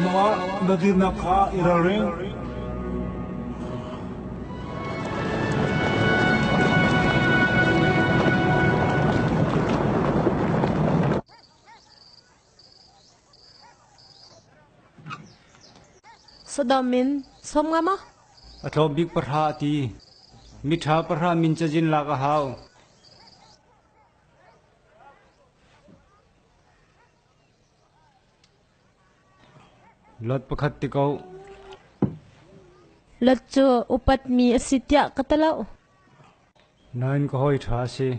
Noah na dirnak kha i ralring. Sodom in sawm nga maw? A tlawm bik pahra a ti. Miṭha pahra min cazin lak a hau. Lot pakhat ti ko. Lot cu upatmi a si tiah ka ti lo. Nain ka hawi ṭha a si.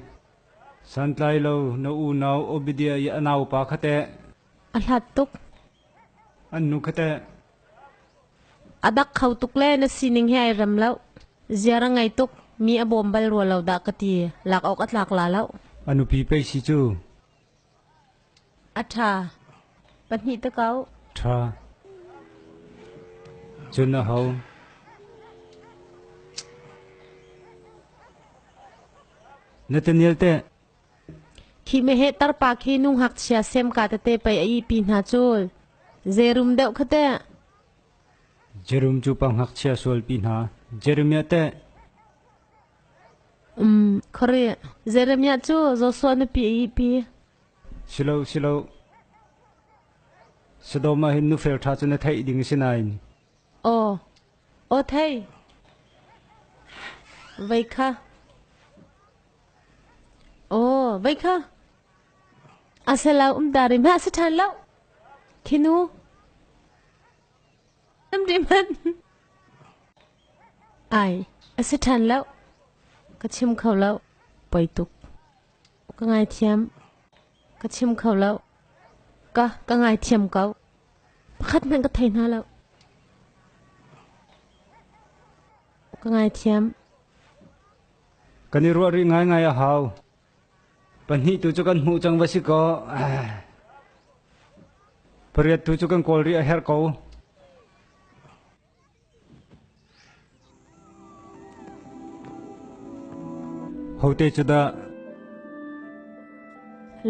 Santlai lo na unau Obadiah i a naupa kha teh. A hlat tuk. An nu kha teh. A dak kho tuk le na sining he ai rem lo. Ziar a ngei tuk. Mi a bawm bal rua lo dah ka ti. Lak awk a tlak la lo. A nupi pei si cu. A ṭha. Pahnih te ko. Ṭha. Cun a ho? Nathaniel teh? Khi meheh tarpa khi nu ngakchia semka tete pei a ihpi hna cul. Zerum deuh kha teh. Jerum cu pa ngakchia sualpi hna. Jeremiah teh? Khori. Jeremiah cu Joshua nupi a ihpi. Silo, silo. Sodom ah hin nufel ṭha cu na theih ding a si nain. Aw. Aw thei. Vei kha. Aw, vei kha. A se lo um ta ri hmah si ṭhan lo. Khi nu. Um ri hmanh. Ai, a si ṭhan lo. Ka chim kho lo. Poi tuk. Ka ngaithiam. Ka chim kho lo. Ka ka ngaithiam ko. Pakhat hmanh ka thei hna lo. Ka ngaithiam. Kan i ruah rih ngaingai a hau. Pahnih tu cu kan hmuh cang va si kaw. Pariat tu cu kan kawl rih a herh ko. Hote cu dah?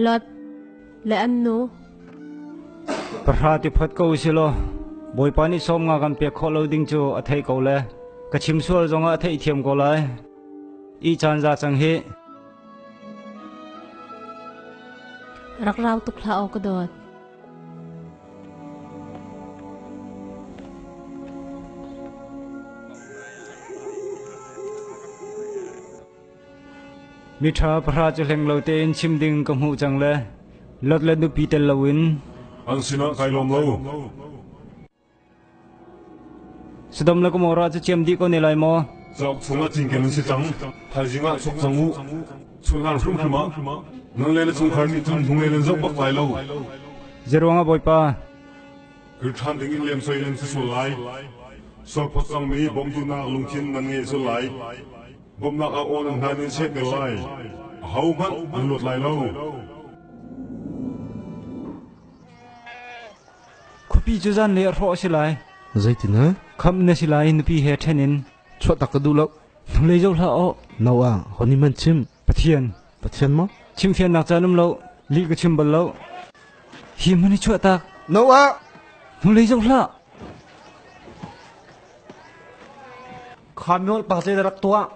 Lot le an nu. Pahra ti phot ko usih law Bawipa nih sawm nga kan pek khawh lo ding cu a theih ko le ka chim sual zongah a theihthiam ko lai. I caan za cang hi. Rak rau tuk hlah aw ka dawt. Miṭha pahra cu hleng lo tein chim ding ka hmuh cang le Lot le nupi tel loin An sinah kai lawm lo. Sodom le Gomorrah cu ciam dih ko ne lai maw? Cauk chungah cinken an si cang. Thaizing ah chok cang u. Chunhlang hrimhrim ah nan le na chungkhar nih cun hnulei nan zoh bak lai lo. Zeiruangah Bawipa? Kir ṭhan dingin lemsoi nan si sual lai. Sualphawt cangmi bawmhduhnak lungthin nan ngei sual lai. Bawmhnak ah aw nan hna nan sehter lai. Ahohmanh an luat lai lo. Khuapi cu zanlei a hrawh a si lai. Zeitin he? Khamh na si lai nupi he ṭhen in. Chuahtak ka duh lo. Hnulei zoh hlah aw. Noah, hon in man chim. Pathian. Pathian maw? Chimfiannak caan um lo. Lih ka chim bal lo. Hi hmun hi chuahtak. Noah! Hnulei zoh hlah. Kha nawl pa zei rak tuah?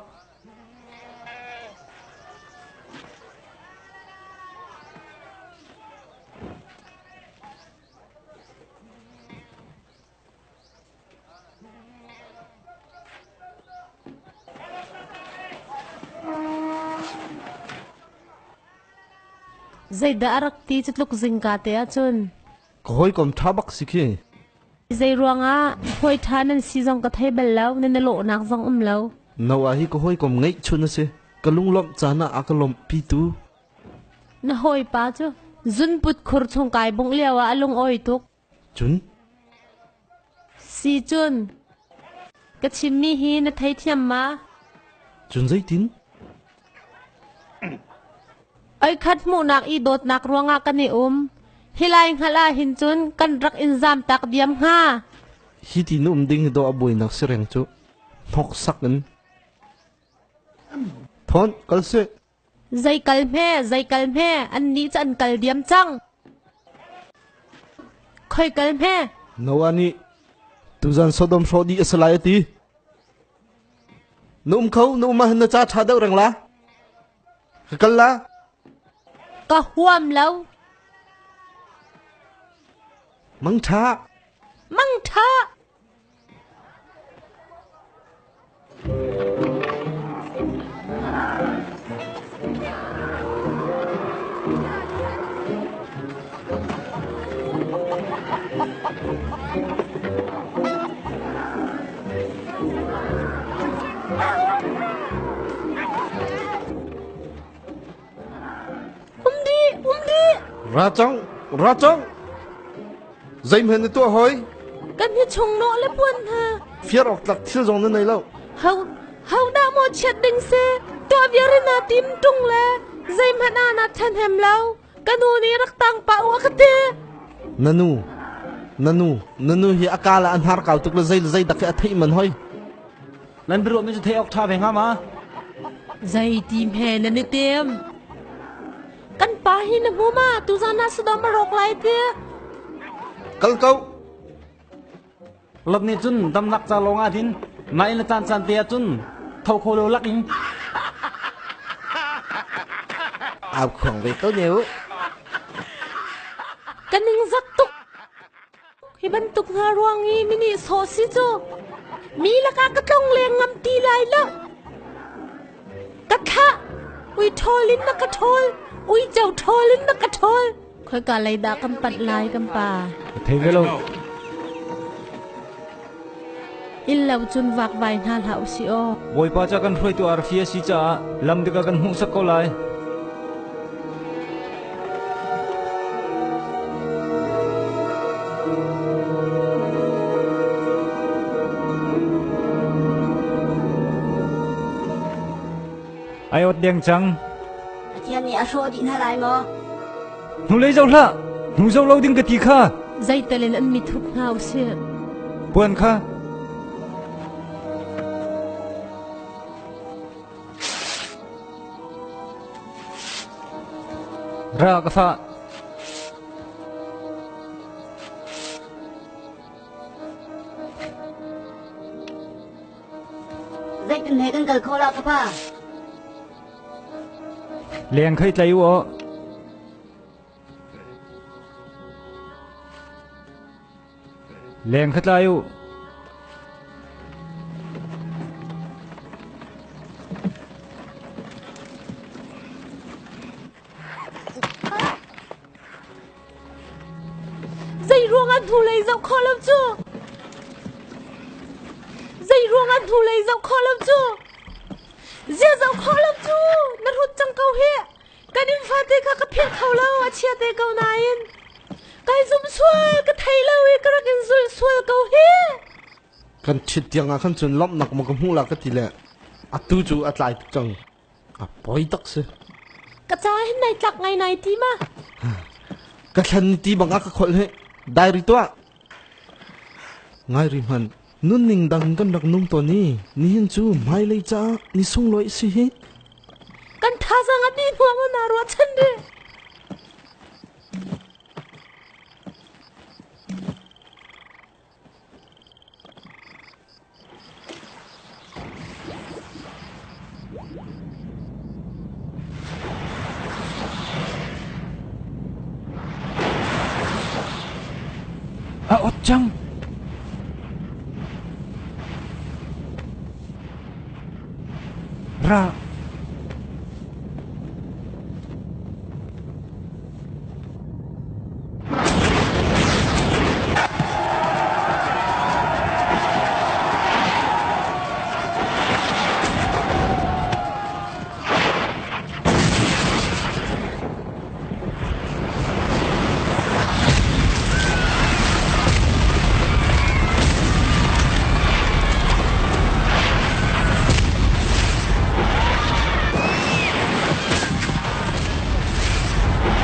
Zeidah a rak ti cu tluk zingka te ahcun? Ka hawikom ṭha bak si khi. Zei ruangah hawi ṭha nan si zong ka thei bal lo, nan i lawhnak zong um lo. Noah hi ka hawikom ngeihchun a si. Ka lunglawmh caan ah a ka lawmhpitu. Na hawipa cu zunput khur chung kai bungh lio ah a lungawi tuk. Cun? Si cun, ka chimmi hi na theithiam ma? Cun zeitin? Oikhat hmuhnak i dawtnak ruangah kan i um. Hi lai hngalh ah hin cun kan rak in zamtak diam hnga. Hi ti na um ding hi dawh a buainak si reng cu. Hnoksak in. Thon, kal sih. Zei kal hme, zei kal hme, annih cu an kal diam cang. Khoi kal hme? Noah nih tuzan Sodom hrawh dih a si lai a ti. Na um kho, na um ahhin na ca ṭha deuh reng la. Ka kal la. Ka huam lo. Mangṭha. Mangṭha. Um dih, um dih. Ra cang, ra cang. Zeihmanh na tuah hoi? Kan hi chung nawh le puan hna. Fiar awk tlak thil zong na nei lo. Ho ho dah maw chiat ding si? Tuah viar in na tim tung le zeihmanh ah na ṭhahnem lo. Ka nu nih rak tang pah u a ka ti. Na nu, na nu, na nu hi a ka le a hnar kau tuk le zei le zei dak hi a theih man hoi. Nan biaruah mi cu theih awk ṭha ve hnga ma? Zei ti hme nan i tim? Kan pa hi na hmu ma? Tuzan ah Sodom a rawk lai ti. Kal ko. Lot nih cun damnak ca lawng ah din, nain a caan caan te ah cun tho kho lo lak in. Au khuang ve ko ne u. Ka ning zak tuk. Hi bantuk hna ruang i mi nih sawh si cu mi lakah ka tlong leng ngam ti lai lo. Ka thlah, ui ṭhawl in na ka ṭhawl, uico ṭhawl in na ka ṭhawl. Khoika lei dah kan panh lai kan pa? Ka thei ve lo. Inn lo cun vakvai hna hlah usih aw. Bawipa ca kan hruaitu arfi a si caah lam dik a kan hmuhsak ko lai. Ai ot deng cang. Pathian nih a hrawh dih hna lai maw? Hnulei zoh hlah! Hnu zoh lo ding ka ti kha! Zeital in an mi thup hna usih. Puan kha Ra ka fa. Zeitin he kan kal kho la ka pa? Leng khei tlai u aw. Leng kha tlai u. Zei ruangah hnulei zoh khawh lo cu? Zei ruangah hnulei zoh khawh lo cu? Zia zoh khawh lo cu! Na hrut cang ko hih! Kan inn fate kha ka philh kho lo, a chia te ko nain. Kai zum sual, ka thei lo i ka rak in zulh sual ko hi. Kan ṭhit tiang ah khan cun lawmhnak maw ka hmuh la ka ti le atu cu a tlai tuk cang. A poi tak si. Ka ca hin nai tlak ngai nai ti ma? Ka thlan ni ti bang a ka kholh hi. Diary tuah. Ngai ri hmanh. Nunning dang kan rak nung tawn i nihin cu hmailei caah ni sunglawi si hi. Kan thazaang a dih hnuang na ruahchan rih. A ot cang. Ra.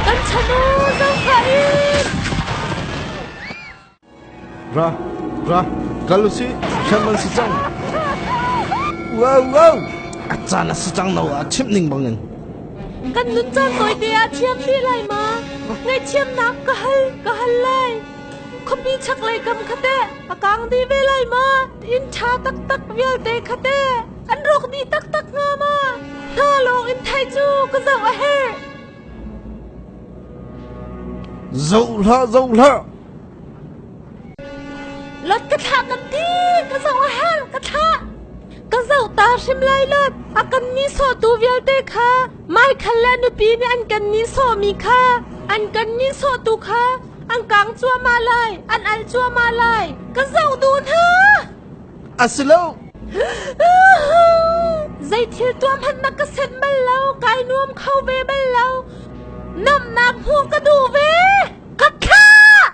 Kan chan u, zohkhah in! Ra, ra, kal u sih, hrem an si cang. Wow, wow! A caan a si cang no ah chimh ning bangin. Kan nun caan tawite ah thiam dih lai ma? Ngaihthiamnak ka hal, ka hal lai. Khuapi Chaklei kam kha teh a kang dih ve lai ma? Inn ṭha taktak vialte kha teh an rawk dih taktak hnga ma? Hna lawng in thai cu ka zoh a herh. Zoh hlah, zoh hlah. Lot ka thlah kan ti, ka zoh a herh, ka thlah. Ka zoh ta hrim lai lot. A kan nihsawhtu vialte kha Michael le nupi nih an kan nihsawhmi kha an kan nihsawhtu kha an kang cuahmah lai, an al cuahmah lai. Ka zoh duh hna. A si lo. Zei thil tuah hmanh na ka senh bal lo, kai nuam kho ve bal lo. Namnak hmuh ka duh ve. Ka thlah!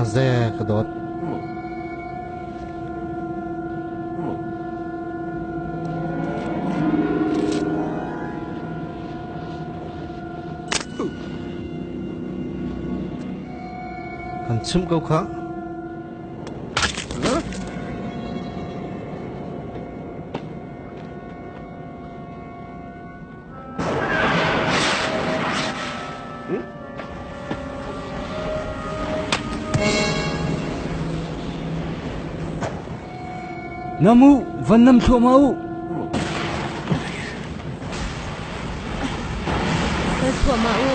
A ze ka dawt. Kan chimh ko kha. Nam u, van nam thluahmah u. Kal thluahmah u.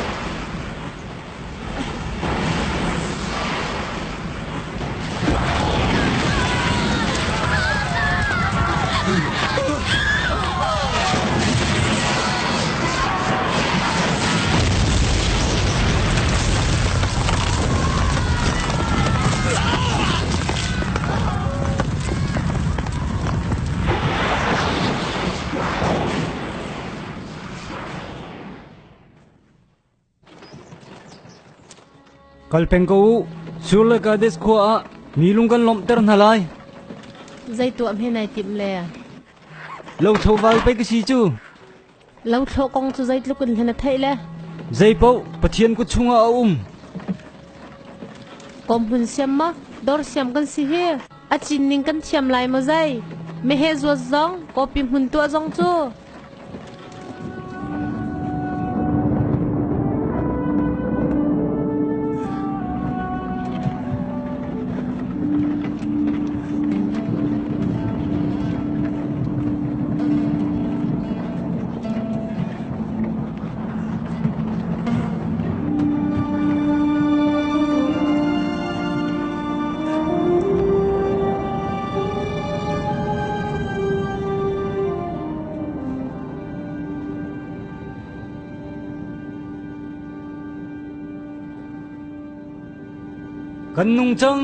Kal peng ko u. Sur le Kadesh khua ah mi lung kan lawmhter hna lai. Zei tuah hme nai timh le? Lothlo val pei ka si cu. Lothlo kong cu zeitluk in hlen a theih le? Zeipaoh Pathian kut chungah a um. Kom hun siam ma? Dor siam kan si hi. A cin ning kan thiam lai maw zei? Meheh zuat zong, kawpi hmun tuah zong cu. Kan nung cang.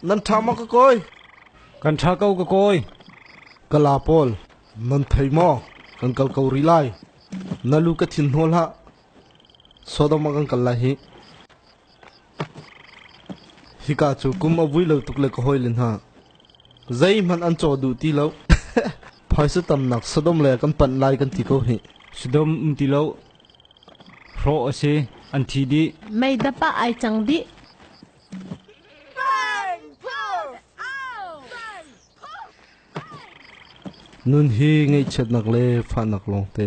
Nan ṭha maw ka kawi? Kan ṭha ko ka kawi. Kala pawl, nan thei maw? Kan kal ko rih lai. Na lu ka thin hnawl hlah. Sodom ah kan kal lai hih. Hika cu kum a vui lo tuk le ka hawile hna. Zeihmanh an caw duh ti lo. Phaisa tamnak Sodom le kan panh lai kan ti ko hih. Sodom um ti lo. Hrawh a si. An thi dih. Meidap ah ai cang dih. Nun hi ngaihchiatnak le fahnak lawngte.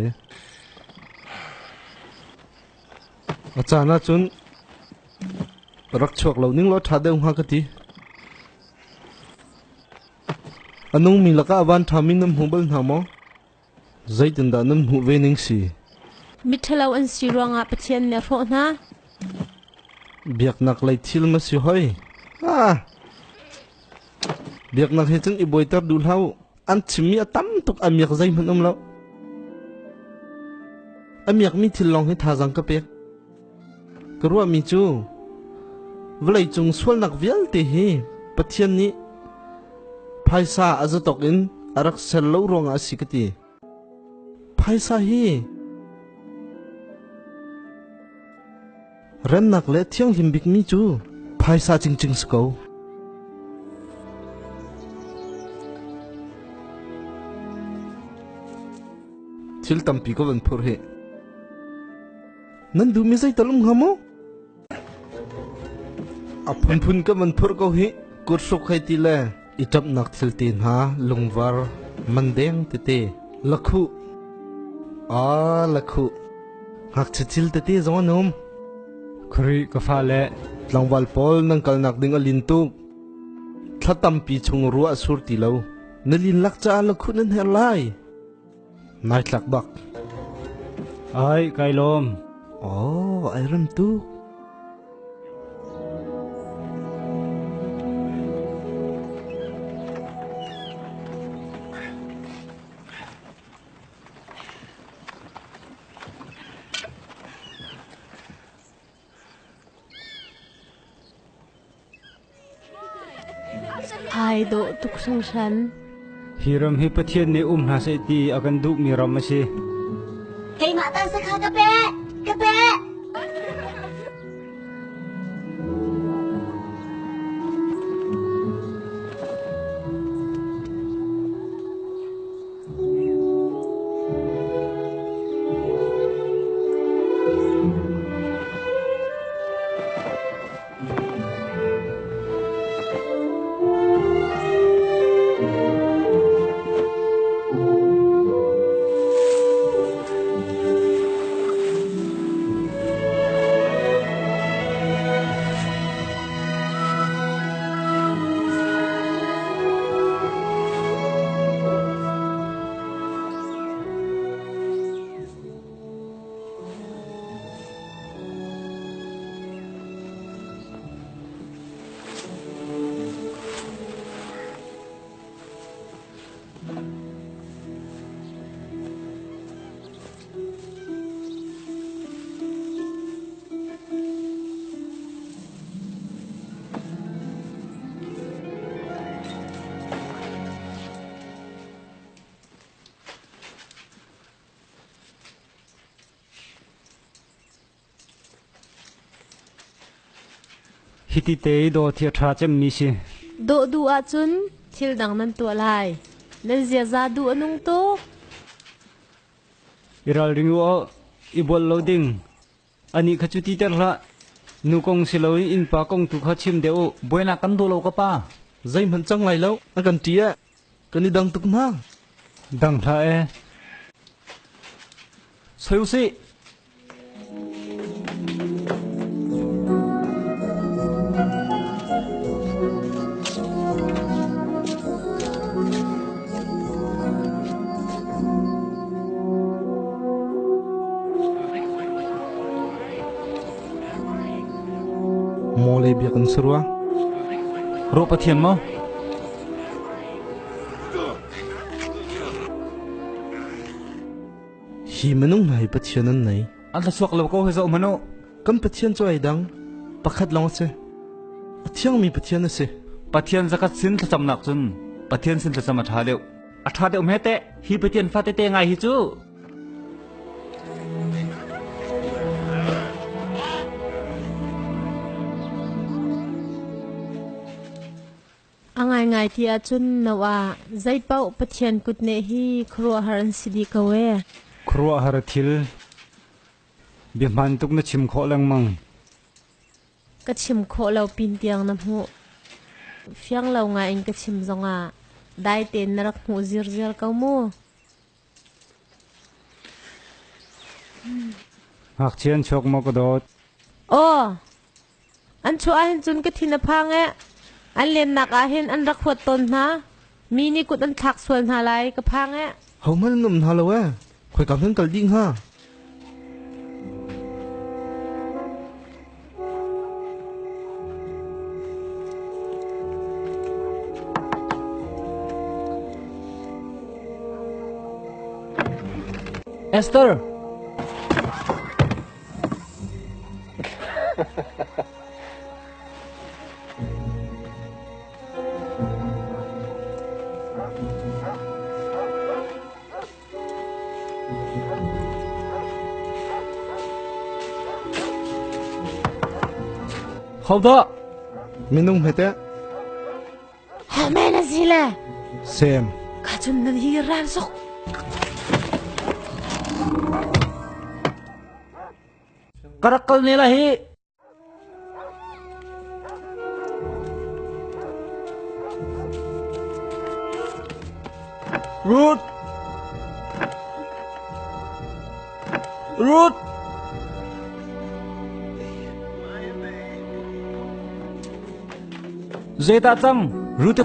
A caan ahcun rak chuak lo ning law ṭha deuh hnga ka ti. A nungmi lakah a van ṭhami nan hmu bal hna maw? Zeitindah nan hmuh ve ning si? Miṭhalo an si ruangah Pathian nih a hrawh hna. Biaknak lei thil ma si hoi. Ah. Biaknak he cun i buaiter duh hlah u. An chimmi a tam tuk a miak zeihmanh um lo. A miakmi thil lawng hi thazaang ka pek. Ka ruahmi cu vawleicung sualnak vialte hi Pathian nih phaisa a zatawk in a rak ser lo ruangah a si ka ti. Phaisa hi remnak le thianghlim bikmi cu phaisa cingcing si ko. Thil tampi ka van phur hi. Nan duhmi zeital um hnga maw? A phunphun ka van phurh ko hih. Kuthruk hei ti le i ṭamhnak thil te hna lungvar mandeng tete lakhuh aa lakhuh ngakchia thil tete zong an um. Khrih ka fale tlangval pawl nan kalnak ding a lin tuk. Thla tampi chung ruah a sur ti lo. Na lin lak caah lakhuh nan herh lai. Nai tlak bak. Ai, kai lawm. Oh, ai rem tuk. Ai dawh tuk hringhran. Hi ram hi Pathian nih um hna seh ti a kan duhmi ram a si. Keimah ta sakha ka pe! Ka pe! Hiti te i dawt hi a ṭha cemmi si. Dawh duh ahcun thil dang nan tuah lai. Nan ziaza duh a nung tuk. I ralring u aw, i bual lo ding. Anih kha cu ti ter hlah. Nu kong si loin innpa kong tu kha chim deuh u. Buainak kan duh lo ka pa. Zeihmanh cang lai lo, a kan ṭi eh. Kan i dang tuk hna. Dang hlah ee. Soi usih. Maw le biakinn si rua. Ruah Pathian maw? Hi minung hna hi Pathian an nei. An thluachuak lo ko hi zoh hmanh u. Kan Pathian cu ai dang. Pakhat lawng a si. A thiangmi Pathian a si. Pathian zakat sin thlacamnak cun Pathian sin thlacam a ṭha deuh. A ṭha deuh hme teh. Hi Pathian fa tete ngai hi cu. A ngaingai ti ahcun Noah, zeipaoh Pathian kutneh hi khuaruahhar an si dih ko ee. Khuaruahhar thil biahmaan tuk na chim khawh lengmang. Ka chim khawh lo pin tiang na hmuh. Fiang lo ngai in ka chim zongah dai tein na rak hmuh zirziar ko mu. Ngakchia an chuak maw ka dawt? Aw, An chuah ahhin cun ka thin a phang ee. An lennak ahhin an rak huat tawn hna. Mi nih kut an thlak sual hna lai ka phang ee. Hohmanh an um hna lo ee. Khoika hmanh kal dih hnga? Esther! Hodah? Minung hmete. Amen a si le. Sem. Ka chun nan hi ran sok. Ka rak kal ne la hi. Ruth! Ruth! Zeidah cang? Ruth.